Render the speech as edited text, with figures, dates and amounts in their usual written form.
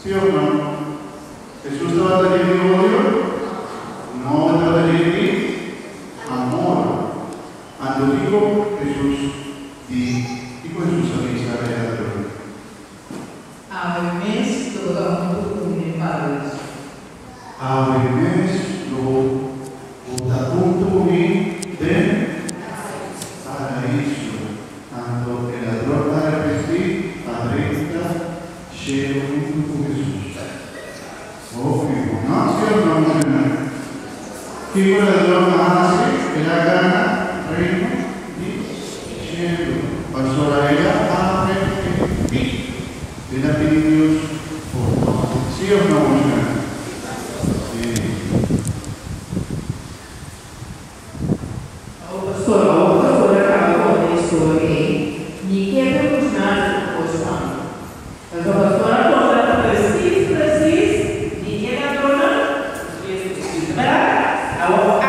Si òf no? Hesus tabata yen di odio? No, e tabata yen di amor. Anto kiko Hesus di? Kiko Hesus a bisa e ladron? Awe mes lo bo ta huntu ku mi den Paraíso. Awe mes lo bo ta huntu ku mi den Paraíso. Anto e ladron a arepentí pa drenta shelu huntu ku Hesus. Hopi bon, no? Sí òf no, muchanan? Kiko e ladron a hasi? El a gana Reino di shelu. Pasobra el a arepentí. El a pidi Dios pordon. Sí òf no, muchanan? Sí. Awor pastor, awor pastor a kaba konta e historia ei, mi ke pa e muchanan hasi un kos pa mi. Pasobra pastor a konta presis presis di e ladronnan, despues ku Hesus, bèrdat? Awor.